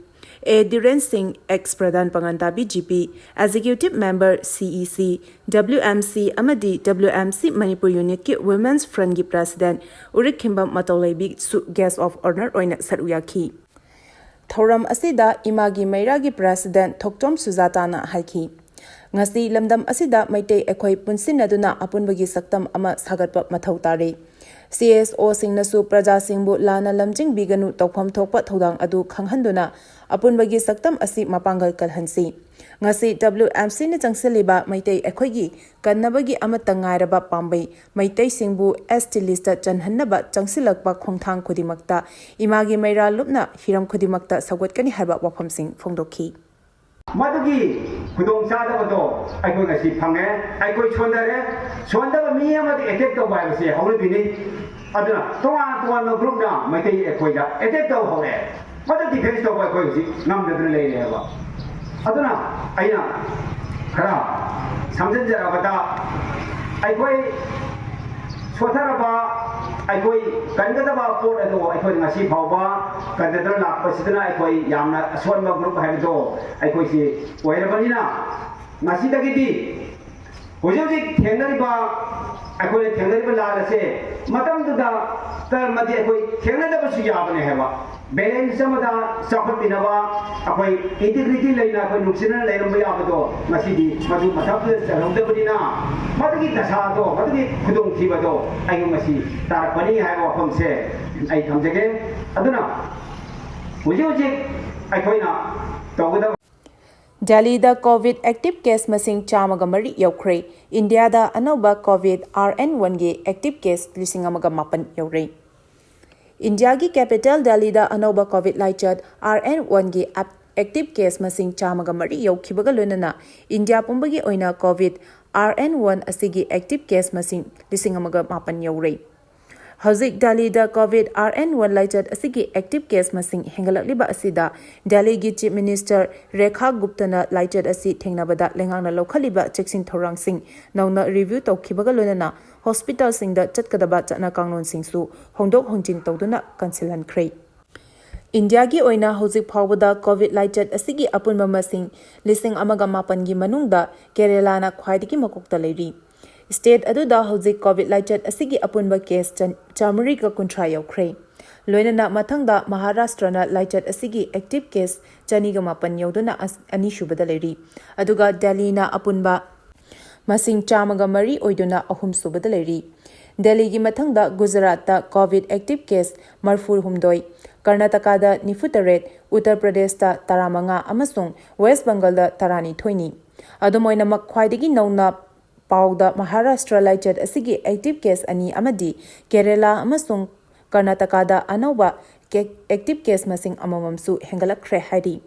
A Dhiren Singh, ex pradhan Pangantabi G P, executive member C E C, W M C ꯑꯃꯗꯤ ꯗꯕ꯭ꯂꯤꯎ ꯑꯦꯝ ꯁꯤ ꯃꯅꯤꯄꯨꯔ ꯌꯨꯅꯤꯠꯀꯤ ꯋꯨꯃꯦꯟꯁ ꯐ꯭ꯔꯟꯠꯀꯤ ꯄ꯭ꯔꯦꯁꯤꯗꯦꯟ ꯎꯔꯤꯛꯈꯤꯝꯕꯝ ꯃꯇꯧꯂꯩꯕꯤꯁꯨ ꯒꯦꯁ ꯑꯣꯐ ꯑꯣꯅꯔ ꯑꯣꯏꯅ ꯁꯔꯨꯛ ꯌꯥꯈꯤ꯫ ꯊꯧꯔꯝ ꯑꯁꯤꯗ ꯏꯃꯥꯒꯤ ꯃꯩꯔꯥꯒꯤ ꯄ꯭ꯔꯦꯁꯤꯗꯦꯟ ꯊꯣꯛꯆꯣꯝ ꯁꯨꯖꯥꯇꯥꯅ ꯍꯥꯏꯈꯤ, ꯉꯁꯤ ꯂꯝꯗꯝ ꯑꯁꯤꯗ ꯃꯩꯇꯩ ꯑꯩꯈꯣꯏ ꯄꯨꯟꯁꯤꯟꯅꯗꯨꯅ ꯑꯄꯨꯟꯕꯒꯤ ꯁꯛꯇꯝ ꯑꯃ ꯁꯥꯒꯠꯄ ꯃꯊꯧ ꯇꯥꯔꯤ꯫ ꯁꯤ ꯑꯦꯁ ꯑꯣꯁꯤꯡꯅꯁꯨ ꯄ꯭ꯔꯖꯥꯁꯤꯡꯕꯨ ꯂꯥꯟꯅ ꯂꯝꯖꯤꯡꯕꯤꯒꯅꯨ, ꯇꯧꯐꯝ ꯊꯣꯛꯄ ꯊꯧꯗꯥꯡ ꯑꯗꯨ ꯈꯪꯍꯟꯗꯨꯅ ꯑꯄꯨꯟꯕꯒꯤ ꯁꯛꯇꯝ ꯑꯁꯤ ꯃꯄꯥꯡꯒꯜ ꯀꯜꯍꯟꯁꯤ꯫ ꯉꯁꯤ ꯗꯕ꯭ꯂꯤꯎ ꯑꯦꯝ ꯁꯤꯅ ꯆꯪꯁꯤꯜꯂꯤꯕ ꯃꯩꯇꯩ ꯑꯩꯈꯣꯏꯒꯤ ꯀꯟꯅꯕꯒꯤ ꯑꯃꯠꯇ ꯉꯥꯏꯔꯕ ꯄꯥꯝꯕꯩ ꯃꯩꯇꯩꯁꯤꯡꯕꯨ ꯑꯦꯁ ꯇꯤ ꯂꯤꯁꯇ ꯆꯟꯍꯟꯅꯕ ꯆꯪꯁꯤꯜꯂꯛꯄ ꯈꯣꯡꯊꯥꯡ ꯈꯨꯗꯤꯡꯃꯛꯇ ꯏꯃꯥꯒꯤ ꯃꯩꯔꯥ ꯂꯨꯞꯅ ꯍꯤꯔꯝ ꯈꯨꯗꯤꯡꯃꯛꯇ ꯁꯧꯒꯠꯀꯅꯤ ꯍꯥꯏꯕ ꯋꯥꯐꯝꯁꯤꯡ ꯐꯣꯡꯗꯣꯛꯈꯤ꯫ ꯃꯗꯨꯒꯤ ꯈꯨꯗꯣꯡꯆꯥꯗꯕꯗꯣ ꯑꯩꯈꯣꯏ ꯉꯁꯤ ꯐꯪꯉꯦ꯫ ꯑꯩꯈꯣꯏ ꯁꯣꯟꯊꯔꯦ꯫ ꯁꯣꯟꯊꯕ ꯃꯤ ꯑꯃꯗ ꯑꯦꯇꯦꯛ ꯇꯧꯕ ꯍꯥꯏꯕꯁꯦ ꯍꯧꯅꯕꯤꯅꯤ꯫ ꯑꯗꯨꯅ ꯇꯣꯉꯥꯟ ꯇꯣꯉꯥꯟꯕ ꯒ꯭ꯔꯨꯞꯅ ꯃꯩꯇꯩ ꯑꯩꯈꯣꯏꯗ ꯑꯦꯇꯦꯛ ꯇꯧꯕ ꯍꯧꯔꯛꯑꯦ꯫ ꯃꯗꯨ ꯗꯤꯐꯦꯟꯁ ꯇꯧꯕ ꯑꯩꯈꯣꯏ ꯍꯧꯖꯤꯛ ꯉꯝꯗꯗꯨꯅ ꯂꯩꯔꯦ ꯍꯥꯏꯕ꯫ ꯑꯗꯨꯅ ꯑꯩꯅ ꯈꯔ ꯁꯝꯖꯤꯟꯖꯔꯕꯗ, ꯑꯩꯈꯣꯏ ꯁꯣꯊꯔꯕ, ꯑꯩꯈꯣꯏ ꯀꯟꯒꯗꯕ ꯄꯣꯠ ꯑꯗꯨ ꯑꯩꯈꯣꯏ ꯉꯁꯤ ꯐꯥꯎꯕ ꯀꯟꯗꯗꯨꯅ ꯂꯥꯛꯄꯁꯤꯗꯅ ꯑꯩꯈꯣꯏ ꯌꯥꯝꯅ ꯑꯁꯣꯟꯕ ꯒ꯭ꯔꯨꯞ ꯍꯥꯏꯕꯗꯣ ꯑꯩꯈꯣꯏꯁꯤ ꯑꯣꯏꯔꯕꯅꯤꯅ, ꯉꯁꯤꯗꯒꯤꯗꯤ ꯍꯧꯖꯤꯛ ꯍꯧꯖꯤꯛ ꯊꯦꯡꯅꯔꯤꯕ, ꯑꯩꯈꯣꯏꯅ ꯊꯦꯡꯅꯔꯤꯕ ꯂꯥꯟ ꯑꯁꯦ ꯃꯇꯝꯗꯨꯗ ꯇꯔꯃꯗꯤ ꯑꯩꯈꯣꯏ ꯊꯦꯡꯅꯗꯕꯁꯨ ꯌꯥꯕꯅꯦ ꯍꯥꯏꯕ꯫ ꯕꯦꯂꯦꯟꯁ ꯑꯃꯗ ꯆꯥꯎꯈꯠꯃꯤꯟꯅꯕ, ꯑꯩꯈꯣꯏ ꯏꯟꯇꯤꯒ꯭ꯔꯤꯇꯤ ꯂꯩꯅ ꯑꯩꯈꯣꯏ ꯅꯨꯡꯁꯤꯅꯅ ꯂꯩꯔꯝꯕ ꯌꯥꯕꯗꯣ ꯉꯁꯤꯗꯤ ꯃꯗꯨ ꯃꯊꯛꯇꯨꯗ ꯆꯜꯍꯧꯗꯕꯅꯤꯅ, ꯃꯗꯨꯒꯤ ꯗꯁꯥꯗꯣ, ꯃꯗꯨꯒꯤ ꯈꯨꯗꯣꯡꯊꯤꯕꯗꯣ ꯑꯩꯉꯣꯟ ꯉꯁꯤ ꯇꯥꯔꯛꯄꯅꯤ ꯍꯥꯏꯕ ꯋꯥꯐꯝꯁꯦ ꯑꯩ ꯊꯝꯖꯒꯦ꯫ ꯑꯗꯨꯅ ꯍꯧꯖꯤꯛ ꯍꯧꯖꯤꯛ ꯑꯩꯈꯣꯏꯅ ꯇꯧꯒꯗꯕ ꯗꯦꯜꯂꯤꯗ ꯀꯣꯚꯤꯗ ꯑꯦꯛꯇꯤꯚ ꯀꯦꯁ ꯃꯁꯤꯡ ꯆꯥꯝꯃꯒ ꯃꯔꯤ ꯌꯧꯈ꯭ꯔꯦ꯫ ꯏꯟꯗꯤꯌꯥꯗ ꯑꯅꯧꯕ ꯀꯣꯚꯤꯗ ꯑꯥꯔ ꯑꯦꯟ ꯋꯥꯟꯒꯤ ꯑꯦꯛꯇꯤꯚ ꯀꯦꯁ ꯂꯤꯁꯤꯡ ꯑꯃꯒ ꯃꯥꯄꯟ ꯌꯧꯔꯦ꯫ ꯏꯟꯗꯤꯌꯥꯒꯤ ꯀꯦꯄꯤꯇꯦꯜ ꯗꯦꯜꯂꯤꯗ ꯑꯅꯧꯕ ꯀꯣꯚꯤꯗ ꯂꯥꯏꯆꯠ ꯑꯥꯔ ꯑꯦꯟ ꯋꯥꯟꯒꯤ ꯑꯦꯛ-, ꯑꯦꯛꯇꯤꯚ ꯀꯦꯁ ꯃꯁꯤꯡ ꯆꯥꯝꯃꯒ ꯃꯔꯤ ꯌꯧꯈꯤꯕꯒ ꯂꯣꯏꯅꯅ ꯏꯟꯗꯤꯌꯥ ꯄꯨꯝꯕꯒꯤ ꯑꯣꯏꯅ ꯀꯣꯚꯤꯗ ꯑꯥꯔ ꯑꯦꯟ ꯋꯥꯟ ꯑꯁꯤꯒꯤ ꯑꯦꯛꯇꯤꯚ ꯀꯦꯁ ꯃꯁꯤꯡ ꯂꯤꯁꯤꯡ ꯑꯃꯒ ꯃꯥꯄꯟ ꯌꯧꯔꯦ꯫ ꯍꯧꯖꯤꯛ ꯗꯦꯜꯂꯤꯗ COVID R N one ꯂꯥꯏꯆꯠ ꯑꯁꯤꯒꯤ active case ꯃꯁꯤꯡ ꯍꯦꯟꯒꯠꯂꯛꯂꯤꯕ ꯑꯁꯤꯗ ꯗꯦꯜꯂꯤꯒꯤ Chief Minister ꯔꯦꯈꯥ ꯒꯨꯞꯇꯅ ꯂꯥꯏꯆꯠ ꯑꯁꯤ ꯊꯦꯡꯅꯕꯗ ꯂꯩꯉꯥꯛꯅ ꯂꯧꯈꯠꯂꯤꯕ ꯆꯦꯛꯁꯤꯟ ꯊꯧꯔꯥꯡꯁꯤꯡ ꯅꯧꯅ review ꯇꯧꯈꯤꯕꯒ ꯂꯣꯏꯅꯅ hospitalꯁꯤꯡꯗ ꯆꯠꯀꯗꯕ ꯆꯠꯅ ꯀꯥꯡꯂꯣꯟꯁꯤꯡꯁꯨ ꯍꯣꯡꯗꯣꯛ ꯍꯣꯡꯖꯤꯟ ꯇꯧꯗꯨꯅ ꯀꯟꯁꯤꯜꯍꯟꯈ꯭ꯔꯦ꯫ ꯏꯟꯗꯤꯌꯥꯒꯤ ꯑꯣꯏꯅ ꯍꯧꯖꯤꯛ ꯐꯥꯎꯕꯗ COVID ꯂꯥꯏꯆꯠ ꯑꯁꯤꯒꯤ ꯑꯄꯨꯟꯕ ꯃꯁꯤꯡ ꯂꯤꯁꯤꯡ ꯑꯃꯒ ꯃꯥꯄꯟꯒꯤ ꯃꯅꯨꯡꯗ ꯀꯦꯔꯦꯂꯥꯅ ꯈ꯭ꯋꯥꯏꯗꯒꯤ ꯃꯀꯣꯛꯇ ꯂꯩꯔꯤ꯫ State ꯑꯗꯨꯗ ꯍꯧꯖꯤꯛ COVID ꯂꯥꯏꯆꯠ ꯑꯁꯤꯒꯤ ꯑꯄꯨꯟꯕ case ꯆꯥ-, ꯆꯥꯃꯔꯤꯒ ꯀꯨꯟꯊ꯭ꯔꯥ ꯌꯧꯈ꯭ꯔꯦ꯫ ꯂꯣꯏꯅꯅ ꯃꯊꯪꯗ ꯃꯍꯥꯔꯥꯁꯇ꯭ꯔꯅ ꯂꯥꯏꯆꯠ ꯑꯁꯤꯒꯤ active case ꯆꯅꯤꯒ ꯃꯥꯄꯟ ꯌꯧꯗꯨꯅ ꯑꯁ-, ꯑꯅꯤꯁꯨꯕꯗ ꯂꯩꯔꯤ꯫ ꯑꯗꯨꯒ ꯗꯦꯜꯂꯤꯅ ꯑꯄꯨꯟꯕ ꯃꯁꯤꯡ ꯆꯥꯝꯃꯒ ꯃꯔꯤ ꯑꯣꯏꯗꯨꯅ ꯑꯍꯨꯝꯁꯨꯕꯗ ꯂꯩꯔꯤ꯫ ꯗꯦꯜꯂꯤꯒꯤ ꯃꯊꯪꯗ ꯒꯨꯖꯔꯥꯠꯇ COVID active case ꯃꯔꯐꯨ ꯍꯨꯝꯗꯣꯏ, ꯀꯔꯅꯥꯇꯀꯥꯗ ꯅꯤꯐꯨ ꯇꯔꯦꯠ, ꯎꯠꯇꯔ ꯄ꯭ꯔꯗꯦꯁꯇ ꯇꯔꯥꯃꯉꯥ ꯑꯃꯁꯨꯡ ꯋꯦꯁ ꯕꯪꯒꯥꯜꯗ ꯇꯔꯥꯅꯤꯊꯣꯏꯅꯤ꯫ ꯑꯗꯨꯝ ꯑꯣꯏꯅꯃꯛ, ꯈ꯭ꯋꯥꯏꯗꯒꯤ ꯅꯧꯅ ꯄꯥꯎꯗ ꯃꯍꯥꯔꯥꯁꯇ꯭ꯔ ꯂꯥꯏꯆꯠ ꯑꯁꯤꯒꯤ active case ꯑꯅꯤ ꯑꯃꯗꯤ ꯀꯦꯔꯦꯂꯥ ꯑꯃꯁꯨꯡ ꯀꯔꯅꯥꯇꯀꯥꯗ ꯑꯅꯧꯕ ꯀꯦ-, active case ꯃꯁꯤꯡ ꯑꯃꯃꯝꯁꯨ ꯍꯦꯟꯒꯠꯂꯛꯈ꯭ꯔꯦ ꯍꯥꯏꯔꯤ꯫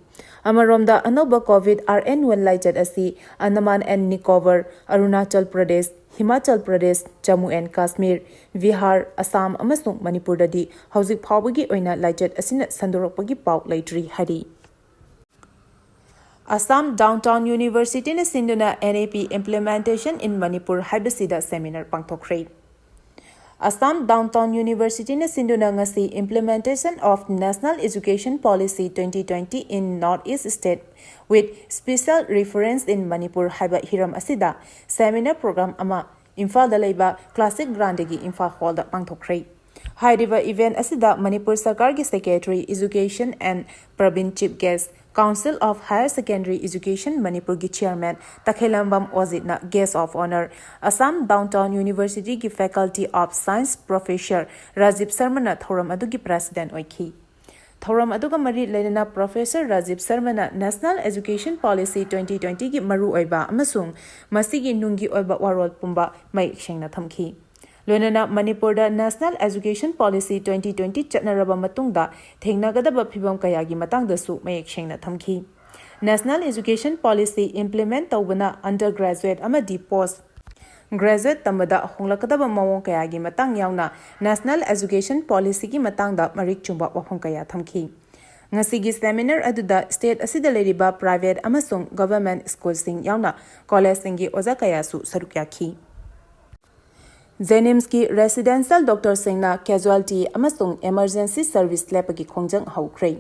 ꯑꯃꯔꯣꯝꯗ, ꯑꯅꯧꯕ COVID R N one ꯂꯥꯏꯆꯠ ꯑꯁꯤ ꯑꯟꯗꯃꯥꯟ and ꯅꯤꯀꯣꯕꯔ, ꯑꯔꯨꯅꯥꯆꯜ ꯄ꯭ꯔꯗꯦꯁ, ꯍꯤꯃꯥꯆꯜ ꯄ꯭ꯔꯗꯦꯁ, ꯖꯝꯃꯨ and ꯀꯥꯁꯃꯤꯔ, ꯕꯤꯍꯥꯔ, ꯑꯁꯥꯝ ꯑꯃꯁꯨꯡ ꯃꯅꯤꯄꯨꯔꯗꯗꯤ ꯍꯧꯖꯤꯛ ꯐꯥꯎꯕꯒꯤ ꯑꯣꯏꯅ ꯂꯥꯏꯆꯠ ꯑꯁꯤꯅ ꯁꯟꯗꯣꯔꯛꯄꯒꯤ ꯄꯥꯎ ꯂꯩꯇ꯭ꯔꯤ ꯍꯥꯏꯔꯤ꯫ Assam Downtown Universityꯅ ꯁꯤꯟꯗꯨꯅ N A P Implementation in Manipur ꯍꯥꯏꯕꯁꯤꯗ seminar ꯄꯥꯡꯊꯣꯛꯈ꯭ꯔꯦ꯫ Assam Downtown Universityꯅ ꯁꯤꯟꯗꯨꯅ ꯉꯁꯤ Implementation of National Education Policy twenty twenty in North East State with Special Reference in Manipur ꯍꯥꯏꯕ ꯍꯤꯔꯝ ꯑꯁꯤꯗ seminar program ꯑꯃ ꯏꯝꯐꯥꯜꯗ ꯂꯩꯕ Classic Grandꯒꯤ ꯏꯝꯐꯥꯜ Hallꯗ ꯄꯥꯡꯊꯣꯛꯈ꯭ꯔꯦ꯫ ꯍꯥꯏꯔꯤꯕ event ꯑꯁꯤꯗ ꯃꯅꯤꯄꯨꯔ ꯁꯔꯀꯥꯔꯒꯤ Secretary Education and Praveen Chief Guest, Council of Higher Secondary Education ꯃꯅꯤꯄꯨꯔꯒꯤ Chairman ꯇꯈꯦꯂꯝꯕꯝ ꯑꯣꯖꯤꯠꯅ Guest of Honour, Assam Downtown Universityꯒꯤ Faculty of Science Professor Rajiv ꯁꯔꯃꯅ ꯊꯧꯔꯝ ꯑꯗꯨꯒꯤ President ꯑꯣꯏꯈꯤ꯫ ꯊꯧꯔꯝ ꯑꯗꯨꯒ ꯃꯔꯤ ꯂꯩꯅꯅ Professor Rajiv ꯁꯔꯃꯅ National Education Policy twenty twentyꯒꯤ ꯃꯔꯨꯑꯣꯏꯕ ꯑꯃꯁꯨꯡ ꯃꯁꯤꯒꯤ ꯅꯨꯡꯒꯤ ꯑꯣꯏꯕ ꯋꯥꯔꯣꯜ ꯄꯨꯝꯕ ꯃꯌꯦꯛ ꯁꯦꯡꯅ ꯊꯝꯈꯤ꯫ ꯂꯣꯏꯅꯅ ꯃꯅꯤꯄꯨꯔꯗ National Education Policy twenty twenty ꯆꯠꯅꯔꯕ ꯃꯇꯨꯡꯗ ꯊꯦꯡꯅꯒꯗꯕ ꯐꯤꯚꯝ ꯀꯌꯥꯒꯤ ꯃꯇꯥꯡꯗꯁꯨ ꯃꯌꯦꯛ ꯁꯦꯡꯅ ꯊꯝꯈꯤ꯫ National Education Policy implement ꯇꯧꯕꯅ undergraduate ꯑꯃꯗꯤ post ꯒ꯭ꯔꯦꯖꯨꯑꯦꯠ ꯇꯝꯕꯗ ꯍꯣꯡꯂꯛꯀꯗꯕ ꯃꯑꯣꯡ ꯀꯌꯥꯒꯤ ꯃꯇꯥꯡ ꯌꯥꯎꯅ ꯅꯦꯁꯅꯦꯜ ꯑꯦꯖꯨꯀꯦꯁꯟ ꯄꯣꯂꯤꯁꯤꯒꯤ ꯃꯇꯥꯡꯗ ꯃꯔꯤꯛ ꯆꯨꯝꯕ ꯋꯥꯐꯝ ꯀꯌꯥ ꯊꯝꯈꯤ꯫ ꯉꯁꯤꯒꯤ ꯁꯦꯃꯤꯅꯥꯔ ꯑꯗꯨꯗ ꯁ꯭ꯇꯦꯠ ꯑꯁꯤꯗ ꯂꯩꯔꯤꯕ ꯄ꯭ꯔꯥꯏꯚꯦꯠ ꯑꯃꯁꯨꯡ ꯒꯚꯔꯟꯃꯦꯟꯠ ꯁ꯭ꯀꯨꯜꯁꯤꯡ ꯌꯥꯎꯅ ꯀꯣꯂꯦꯖꯁꯤꯡꯒꯤ ꯑꯣꯖꯥ ꯀꯌꯥꯁꯨ ꯁꯔꯨꯛ ꯌꯥꯈꯤ꯫ ꯖꯦꯅꯤꯝꯁꯀꯤ ꯔꯦꯁꯤꯗꯦꯟꯁꯤꯌꯦꯜ ꯗꯣꯛꯇꯔꯁꯤꯡꯅ ꯀꯦꯖꯨꯑꯦꯜꯇꯤ ꯑꯃꯁꯨꯡ ꯏꯃꯔꯖꯦꯟꯁꯤ ꯁꯔꯚꯤꯁ ꯂꯦꯞꯄꯒꯤ ꯈꯣꯡꯖꯪ ꯍꯧꯈ꯭ꯔꯦ꯫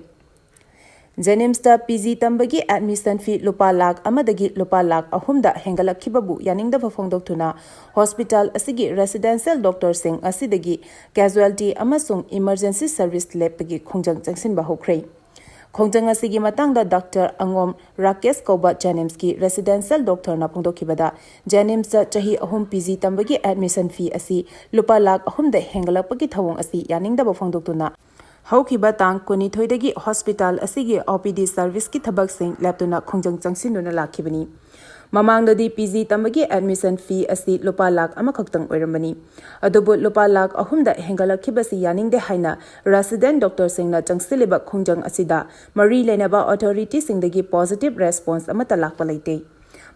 ꯖꯦꯅꯤꯝꯁꯇ ꯄꯤ ꯖꯤ ꯇꯝꯕꯒꯤ ꯑꯦꯗꯃꯤꯁꯟ ꯐꯤ ꯂꯨꯄꯥ ꯂꯥꯈ ꯑꯃꯗꯒꯤ ꯂꯨꯄꯥ ꯂꯥꯈ ꯑꯍꯨꯝꯗ ꯍꯦꯟꯒꯠꯂꯛꯈꯤꯕꯕꯨ ꯌꯥꯅꯤꯡꯗꯕ ꯐꯣꯡꯗꯣꯛꯇꯨꯅ ꯍꯣꯁꯄꯤꯇꯥꯜ ꯑꯁꯤꯒꯤ ꯔꯦꯁꯤꯗꯦꯟꯁꯤꯌꯦꯜ ꯗꯣꯛꯇꯔꯁꯤꯡ ꯑꯁꯤꯗꯒꯤ ꯀꯦꯖꯨꯑꯦꯜꯇꯤ ꯑꯃꯁꯨꯡ ꯏꯃꯔꯖꯦꯟꯁꯤ ꯁꯔꯚꯤꯁ ꯂꯦꯞꯄꯒꯤ ꯈꯣꯡꯖꯪ ꯆꯪꯁꯤꯟꯕ ꯍꯧꯈ꯭ꯔꯦ꯫ ꯈꯣꯡꯖꯪ ꯑꯁꯤꯒꯤ ꯃꯇꯥꯡꯗ ꯗꯥꯛꯇꯔ ꯑꯉꯣꯝ ꯔꯥꯀꯦꯁ ꯀꯧꯕ ꯖꯦꯅꯤꯝꯁꯀꯤ ꯔꯦꯁꯤꯗꯦꯟꯁꯤꯌꯦꯜ ꯗꯣꯛꯇꯔꯅ ꯐꯣꯡꯗꯣꯛꯈꯤꯕꯗ, ꯖꯦꯅꯤꯝꯁꯇ ꯆꯍꯤ ꯑꯍꯨꯝ ꯄꯤ ꯖꯤ ꯇꯝꯕꯒꯤ ꯑꯦꯗꯃꯤꯁꯟ ꯐꯤ ꯑꯁꯤ ꯂꯨꯄꯥ ꯂꯥꯈ ꯑꯍꯨꯝꯗ ꯍꯦꯟꯒꯠꯂꯛꯄꯒꯤ ꯊꯧꯑꯣꯡ ꯑꯁꯤ ꯌꯥꯅꯤꯡꯗꯕ ꯐꯣꯡꯗꯣꯛꯇꯨꯅ ꯍꯧꯈꯤꯕ ꯇꯥꯡ ꯀꯨꯟꯅꯤꯊꯣꯏꯗꯒꯤ ꯍꯣꯁꯄꯤꯇꯥꯜ ꯑꯁꯤꯒꯤ ꯑꯣ ꯄꯤ ꯗꯤ ꯁꯔꯚꯤꯁꯀꯤ ꯊꯕꯛꯁꯤꯡ ꯂꯦꯞꯇꯨꯅ ꯈꯣꯡꯖꯪ ꯆꯪꯁꯤꯟꯗꯨꯅ ꯂꯥꯛꯈꯤꯕꯅꯤ꯫ ꯃꯃꯥꯡꯗꯗꯤ ꯄꯤ ꯖꯤ ꯇꯝꯕꯒꯤ ꯑꯦꯗꯃꯤꯁꯟ ꯐꯤ ꯑꯁꯤ ꯂꯨꯄꯥ ꯂꯥꯈ ꯑꯃꯈꯛꯇꯪ ꯑꯣꯏꯔꯝꯕꯅꯤ꯫ ꯑꯗꯨꯕꯨ ꯂꯨꯄꯥ ꯂꯥꯈ ꯑꯍꯨꯝꯗ ꯍꯦꯟꯒꯠꯂꯛꯈꯤꯕꯁꯤ ꯌꯥꯅꯤꯡꯗꯦ ꯍꯥꯏꯅ ꯔꯦꯁꯤꯗꯦꯟ ꯗꯣꯛꯇꯔꯁꯤꯡꯅ ꯆꯪꯁꯤꯜꯂꯤꯕ ꯈꯣꯡꯖꯪ ꯑꯁꯤꯗ ꯃꯔꯤ ꯂꯩꯅꯕ ꯑꯣꯊꯣꯔꯤꯇꯤꯁꯤꯡꯗꯒꯤ ꯄꯣꯖꯤꯇꯤꯚ ꯔꯦꯁꯄꯣꯟꯁ ꯑꯃꯠꯇ ꯂꯥꯛꯄ ꯂꯩꯇꯦ꯫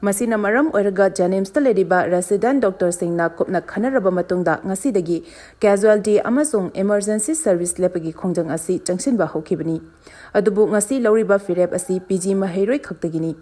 ꯃꯁꯤꯅ ꯃꯔꯝ ꯑꯣꯏꯔꯒ ꯖꯦꯅꯤꯝꯁꯇ ꯂꯩꯔꯤꯕ ꯔꯦꯁꯤꯗꯦꯟ ꯗꯣꯛꯇꯔꯁꯤꯡꯅ ꯀꯨꯞꯅ ꯈꯟꯅꯔꯕ ꯃꯇꯨꯡꯗ ꯉꯁꯤꯗꯒꯤ ꯀꯦꯖꯨꯑꯦꯜꯇꯤ ꯑꯃꯁꯨꯡ ꯏꯃꯔꯖꯦꯟꯁꯤ ꯁꯔꯚꯤꯁ ꯂꯦꯞꯄꯒꯤ ꯈꯣꯡꯖꯪ ꯑꯁꯤ ꯆꯪꯁꯤꯟꯕ ꯍꯧꯈꯤꯕꯅꯤ꯫ ꯑꯗꯨꯕꯨ ꯉꯁꯤ ꯂꯧꯔꯤꯕ ꯐꯤꯔꯦꯞ ꯑꯁꯤ ꯄꯤ ꯖꯤ ꯃꯍꯩꯔꯣꯏ ꯈꯛꯇꯒꯤꯅꯤ꯫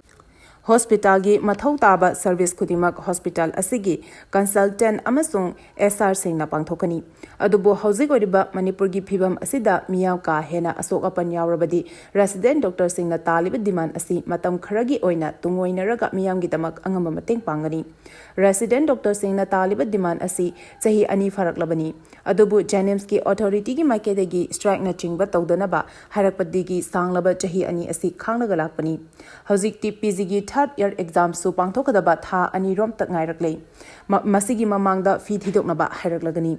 ꯍꯣꯁꯄꯤꯇꯥꯜꯒꯤ ꯃꯊꯧ ꯇꯥꯕ ꯁꯔꯚꯤꯁ ꯈꯨꯗꯤꯡꯃꯛ ꯍꯣꯁꯄꯤꯇꯥꯜ ꯑꯁꯤꯒꯤ ꯀꯟꯁꯜꯇꯦꯟꯠ ꯑꯃꯁꯨꯡ ꯑꯦꯁ ꯑꯥꯔꯁꯤꯡꯅ ꯄꯥꯡꯊꯣꯛꯀꯅꯤ꯫ ꯑꯗꯨꯕꯨ ꯍꯧꯖꯤꯛ ꯑꯣꯏꯔꯤꯕ ꯃꯅꯤꯄꯨꯔꯒꯤ ꯐꯤꯕꯝ ꯑꯁꯤꯗ ꯃꯤꯌꯥꯝ ꯀꯥ ꯍꯦꯟꯅ ꯑꯁꯣꯛ ꯑꯄꯟ ꯌꯥꯎꯔꯕꯗꯤ ꯔꯦꯁꯤꯗꯦꯟ ꯗꯣꯛꯇꯔꯁꯤꯡꯅ ꯇꯥꯜꯂꯤꯕ ꯗꯤꯃꯥꯟ ꯑꯁꯤ ꯃꯇꯝ ꯈꯔꯒꯤ ꯑꯣꯏꯅ ꯇꯨꯡꯑꯣꯏꯅꯔꯒ ꯃꯤꯌꯥꯝꯒꯤꯗꯃꯛ ꯑꯉꯝꯕ ꯃꯇꯦꯡ ꯄꯥꯡꯒꯅꯤ꯫ ꯔꯦꯁꯤꯗꯦꯟ ꯗꯣꯛꯇꯔꯁꯤꯡꯅ ꯇꯥꯜꯂꯤꯕ ꯗꯤꯃꯥꯟ ꯑꯁꯤ ꯆꯍꯤ ꯑꯅꯤ ꯐꯥꯔꯛꯂꯕꯅꯤ꯫ ꯑꯗꯨꯕꯨ ꯖꯦꯅꯤꯝꯁꯀꯤ ꯑꯣꯊꯣꯔꯤꯇꯤꯒꯤ ꯃꯥꯏꯀꯩꯗꯒꯤ ꯁ꯭ꯇ꯭ꯔꯥꯏꯛꯅꯆꯤꯡꯕ ꯇꯧꯗꯅꯕ ꯍꯥꯏꯔꯛꯄꯗꯒꯤ ꯁꯥꯡꯂꯕ ꯆꯍꯤ ꯑꯅꯤ ꯑꯁꯤ ꯈꯥꯡꯂꯒ ꯂꯥꯛꯄꯅꯤ꯫ ꯍꯧꯖꯤꯛꯇꯤ ꯄꯤ ꯖꯤꯒꯤ ꯊꯥꯔꯗ ꯏꯌꯔ ꯑꯦꯛꯖꯥꯝꯁꯨ ꯄꯥꯡꯊꯣꯛꯀꯗꯕ ꯊꯥ ꯑꯅꯤꯔꯣꯝꯇ ꯉꯥꯏꯔꯛꯂꯦ꯫ ꯃ-, ꯃꯁꯤꯒꯤ ꯃꯃꯥꯡꯗ ꯐꯤ ꯊꯤꯗꯣꯛꯅꯕ ꯍꯥꯏꯔꯛꯂꯒꯅꯤ꯫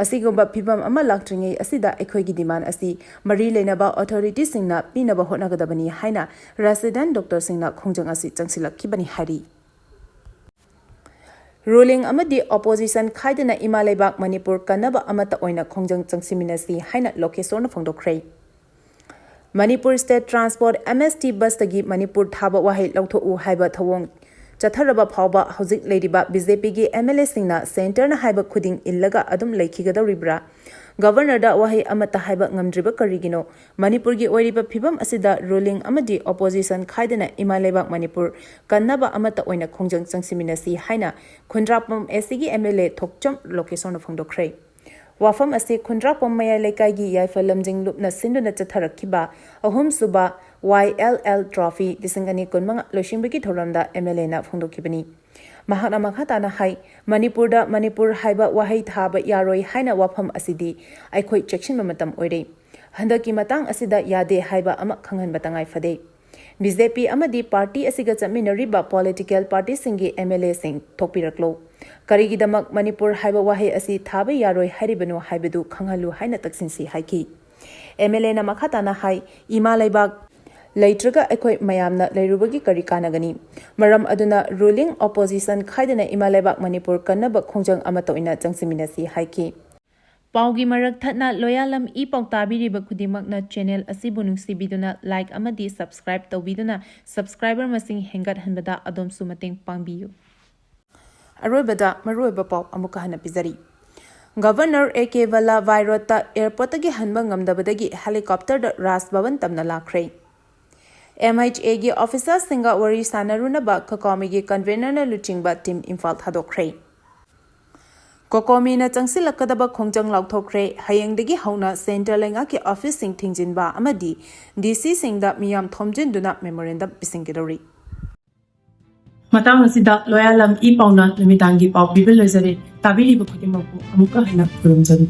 ꯑꯁꯤꯒꯨꯝꯕ ꯐꯤꯕꯝ ꯑꯃ ꯂꯥꯛꯇ꯭ꯔꯤꯉꯩ ꯑꯁꯤꯗ ꯑꯩꯈꯣꯏꯒꯤ ꯗꯤꯃꯥꯟ ꯑꯁꯤ ꯃꯔꯤ ꯂꯩꯅꯕ ꯑꯣꯊꯣꯔꯤꯇꯤꯁꯤꯡꯅ ꯄꯤꯅꯕ ꯍꯣꯠꯅꯒꯗꯕꯅꯤ ꯍꯥꯏꯅ ꯔꯦꯁꯤꯗꯦꯟ ꯗꯣꯛꯇꯔꯁꯤꯡꯅ ꯈꯣꯡꯖꯪ ꯑꯁꯤ ꯆꯪꯁꯤꯜꯂꯛꯈꯤꯕꯅꯤ ꯍꯥꯏꯔꯤ꯫ ꯔꯨꯂꯤꯡ ꯑꯃꯗꯤ ꯑꯣꯄꯣꯖꯤꯁꯟ ꯈꯥꯏꯗꯅ ꯏꯃꯥ ꯂꯩꯕꯥꯛ ꯃꯅꯤꯄꯨꯔ ꯀꯟꯅꯕ ꯑꯃꯠꯇ ꯑꯣꯏꯅ ꯈꯣꯡꯖꯪ ꯆꯪꯁꯤꯟꯃꯤꯟꯅꯁꯤ ꯍꯥꯏꯅ ꯂꯣꯀꯦꯁꯣꯔꯅ ꯐꯣꯡꯗꯣꯛꯈ꯭ꯔꯦ꯫ ꯃꯅꯤꯄꯨꯔ ꯁ꯭ꯇꯦꯠ ꯇ꯭ꯔꯥꯟꯁꯄꯣꯔꯠ, ꯑꯦꯝ ꯑꯦꯁ ꯇꯤ, ꯕꯁꯇꯒꯤ ꯃꯅꯤꯄꯨꯔ ꯊꯥꯕ ꯋꯥꯍꯩ ꯂꯧꯊꯣꯛꯎ ꯍꯥꯏꯕ ꯊꯧꯑꯣꯡ ꯆꯠꯊꯔꯕ ꯐꯥꯎꯕ ꯍꯧꯖꯤꯛ ꯂꯩꯔꯤꯕ ꯕꯤ ꯖꯦ ꯄꯤꯒꯤ ꯑꯦꯝ ꯑꯦꯜ ꯑꯦꯁꯤꯡꯅ ꯁꯦꯟꯇꯔꯅ ꯍꯥꯏꯕ ꯈꯨꯗꯤꯡ ꯏꯜꯂꯒ ꯑꯗꯨꯝ ꯂꯩꯈꯤꯒꯗꯧꯔꯤꯕ꯭ꯔꯥ? ꯒꯕꯔꯅꯔꯗ ꯋꯥꯍꯩ ꯑꯃꯠꯇ ꯍꯥꯏꯕ ꯉꯝꯗ꯭ꯔꯤꯕ ꯀꯔꯤꯒꯤꯅꯣ? ꯃꯅꯤꯄꯨꯔꯒꯤ ꯑꯣꯏꯔꯤꯕ ꯐꯤꯕꯝ ꯑꯁꯤꯗ ꯔꯨꯂꯤꯡ ꯑꯃꯗꯤ ꯑꯣꯄꯣꯖꯤꯁꯟ ꯈꯥꯏꯗꯅ ꯏꯃꯥ ꯂꯩꯕꯥꯛ ꯃꯅꯤꯄꯨꯔ ꯀꯟꯅꯕ ꯑꯃꯠꯇ ꯑꯣꯏꯅ ꯈꯣꯡꯖꯪ ꯆꯪꯁꯤꯟꯃꯤꯟꯅꯁꯤ ꯍꯥꯏꯅ ꯈꯨꯟꯗ꯭ꯔꯥꯛꯄꯝ ꯑꯦꯁ ꯁꯤꯒꯤ ꯑꯦꯝ ꯑꯦꯜ ꯑꯦ ꯊꯣꯛꯆꯝ ꯂꯣꯀꯦꯁꯣꯔꯅ ꯐꯣꯡꯗꯣꯛꯈ꯭ꯔꯦ꯫ ꯋꯥꯐꯝ ꯑꯁꯤ ꯈꯨꯟꯗ꯭ꯔꯥꯛꯄꯝ ꯃꯌꯥꯏ ꯂꯩꯀꯥꯏꯒꯤ ꯌꯥꯏꯐ ꯂꯝꯖꯤꯡ ꯂꯨꯞꯅ ꯁꯤꯟꯗꯨꯅ ꯆꯠꯊꯔꯛꯈꯤꯕ ꯑꯍꯨꯝꯁꯨꯕ ꯋꯥꯏ ꯑꯦꯜ ꯑꯦꯜ ꯇ꯭ꯔꯣꯐꯤ ꯂꯤꯁꯤꯡ ꯑꯅꯤ ꯀꯨꯟꯃꯉꯥ ꯂꯣꯏꯁꯤꯟꯕꯒꯤ ꯊꯧꯔꯝꯗ ꯑꯦꯝ ꯑꯦꯜ ꯑꯦꯅ ꯐꯣꯡꯗꯣꯛꯈꯤꯕꯅꯤ꯫ ꯃꯍꯥꯛꯅ ꯃꯈꯥ ꯇꯥꯅ ꯍꯥꯏ, ꯃꯅꯤꯄꯨꯔꯗ ꯃꯅꯤꯄꯨꯔ ꯍꯥꯏꯕ ꯋꯥꯍꯩ ꯊꯥꯕ ꯌꯥꯔꯣꯏ ꯍꯥꯏꯅ ꯋꯥꯐꯝ ꯑꯁꯤꯗꯤ ꯑꯩꯈꯣꯏ ꯆꯦꯛꯁꯤꯟꯕ ꯃꯇꯝ ꯑꯣꯏꯔꯦ꯫ ꯍꯟꯗꯛꯀꯤ ꯃꯇꯥꯡ ꯑꯁꯤꯗ ꯌꯥꯗꯦ ꯍꯥꯏꯕ ꯑꯃ ꯈꯪꯍꯟꯕ ꯇꯉꯥꯏ ꯐꯗꯦ꯫ ꯕꯤ ꯖꯦ ꯄꯤ ꯑꯃꯗꯤ ꯄꯥꯔꯇꯤ ꯑꯁꯤꯒ ꯆꯠꯃꯤꯟꯅꯔꯤꯕ ꯄꯣꯂꯤꯇꯤꯀꯦꯜ ꯄꯥꯔꯇꯤꯁꯤꯡꯒꯤ ꯑꯦꯝ ꯑꯦꯜ ꯑꯦꯁꯤꯡ ꯊꯣꯛꯄꯤꯔꯛꯂꯣ꯫ ꯀꯔꯤꯒꯤꯗꯃꯛ ꯃꯅꯤꯄꯨꯔ ꯍꯥꯏꯕ ꯋꯥꯍꯩ ꯑꯁꯤ ꯊꯥꯕ ꯌꯥꯔꯣꯏ ꯍꯥꯏꯔꯤꯕꯅꯣ ꯍꯥꯏꯕꯗꯨ ꯈꯪꯍꯜꯂꯨ ꯍꯥꯏꯅ ꯇꯛꯁꯤꯟꯁꯤ ꯍꯥꯏꯈꯤ꯫ ꯑꯦꯝ ꯑꯦꯜ ꯑꯦꯅ ꯃꯈꯥ ꯇꯥꯅ ꯍꯥꯏ, ꯏꯃꯥ ꯂꯩꯕꯥꯛ ꯂꯩꯇ꯭ꯔꯒ ꯑꯩꯈꯣꯏ ꯃꯌꯥꯝꯅ ꯂꯩꯔꯨꯕꯒꯤ ꯀꯔꯤ ꯀꯥꯟꯅꯒꯅꯤ? ꯃꯔꯝ ꯑꯗꯨꯅ ꯔꯨꯂꯤꯡ ꯑꯣꯄꯣꯖꯤꯁꯟ ꯈꯥꯏꯗꯅ ꯏꯃꯥ ꯂꯩꯕꯥꯛ ꯃꯅꯤꯄꯨꯔ ꯀꯟꯅꯕ ꯈꯣꯡꯖꯪ ꯑꯃꯠꯇ ꯑꯣꯏꯅ ꯆꯪꯁꯤꯟꯃꯤꯟꯅꯁꯤ ꯍꯥꯏꯈꯤ꯫ ꯄꯥꯎꯒꯤ ꯃꯔꯛ ꯊꯠꯅ ꯂꯣꯌꯥꯂꯝ ꯏ ꯄꯥꯎ ꯇꯥꯕꯤꯔꯤꯕ ꯈꯨꯗꯤꯡꯃꯛꯅ ꯆꯦꯅꯦꯜ ꯑꯁꯤꯕꯨ ꯅꯨꯡꯁꯤꯕꯤꯗꯨꯅ ꯂꯥꯏꯛ ꯑꯃꯗꯤ ꯁꯕꯁꯀ꯭ꯔꯥꯏꯕ ꯇꯧꯕꯤꯗꯨꯅ ꯁꯕꯁꯀ꯭ꯔꯥꯏꯕꯔ ꯃꯁꯤꯡ ꯍꯦꯟꯒꯠꯍꯟꯕꯗ ꯑꯗꯣꯝꯁꯨ ꯃꯇꯦꯡ ꯄꯥꯡꯕꯤꯌꯨ꯫ ꯑꯔꯣꯏꯕꯗ ꯃꯔꯨꯑꯣꯏꯕ ꯄꯥꯎ ꯑꯃꯨꯛꯀ ꯍꯟꯅ ꯄꯤꯖꯔꯤ꯫ ꯒꯕꯔꯅꯔ ꯑꯦ ꯀꯦ ꯕꯜꯂꯥ ꯚꯥꯏꯔꯣꯠꯇ ꯑꯦꯌꯔꯄꯣꯔꯠꯇꯒꯤ ꯍꯟꯕ ꯉꯝꯗꯕꯗꯒꯤ ꯍꯦꯂꯤꯀꯣꯞꯇꯔꯗ ꯔꯥꯖ ꯚꯕꯟ ꯇꯝꯅ ꯂꯥꯛꯈ꯭ꯔꯦ꯫ ꯑꯦꯝ ꯑꯩꯆ ꯑꯦꯒꯤ ꯑꯣꯐꯤꯁꯥꯔꯁꯤꯡꯒ ꯋꯥꯔꯤ ꯁꯥꯟꯅꯔꯨꯅꯕ ꯀꯀꯣꯃꯤꯒꯤ ꯀꯟꯚꯦꯅꯔꯅ ꯂꯨꯆꯤꯡꯕ ꯇꯤꯝ ꯏꯝꯐꯥꯜ ꯊꯥꯗꯣꯛꯈ꯭ꯔꯦ꯫ ꯀꯣꯀꯣꯃꯤꯅ ꯆꯪꯁꯤꯜꯂꯛꯀꯗꯕ ꯈꯣꯡꯖꯪ ꯂꯥꯎꯊꯣꯛꯈ꯭ꯔꯦ꯫ ꯍꯌꯦꯡꯗꯒꯤ ꯍꯧꯅ ꯁꯦꯟꯇꯔ ꯂꯩꯉꯥꯛꯀꯤ ꯑꯣꯐꯤꯁꯁꯤꯡ ꯊꯤꯡꯖꯤꯟꯕ ꯑꯃꯗꯤ ꯗꯤ ꯁꯤꯁꯤꯡꯗ ꯃꯤꯌꯥꯝ ꯊꯣꯝꯖꯤꯟꯗꯨꯅ ꯃꯦꯃꯣꯔꯦꯟꯗꯝ ꯄꯤꯁꯤꯟꯒꯗꯧꯔꯤ꯫ ꯃꯇꯥꯡ ꯑꯁꯤꯗ ꯂꯣꯌꯥꯂꯝ ꯏ ꯄꯥꯎꯅ ꯅꯨꯃꯤꯗꯥꯡꯒꯤ ꯄꯥꯎ ꯄꯤꯕ ꯂꯣꯏꯖꯔꯦ꯫ ꯇꯥꯕꯤꯔꯤꯕ ꯈꯨꯗꯤꯡꯃꯛꯄꯨ ꯑꯃꯨꯛꯀ ꯍꯟꯅ ꯈꯨꯔꯨꯝꯖꯔꯤ꯫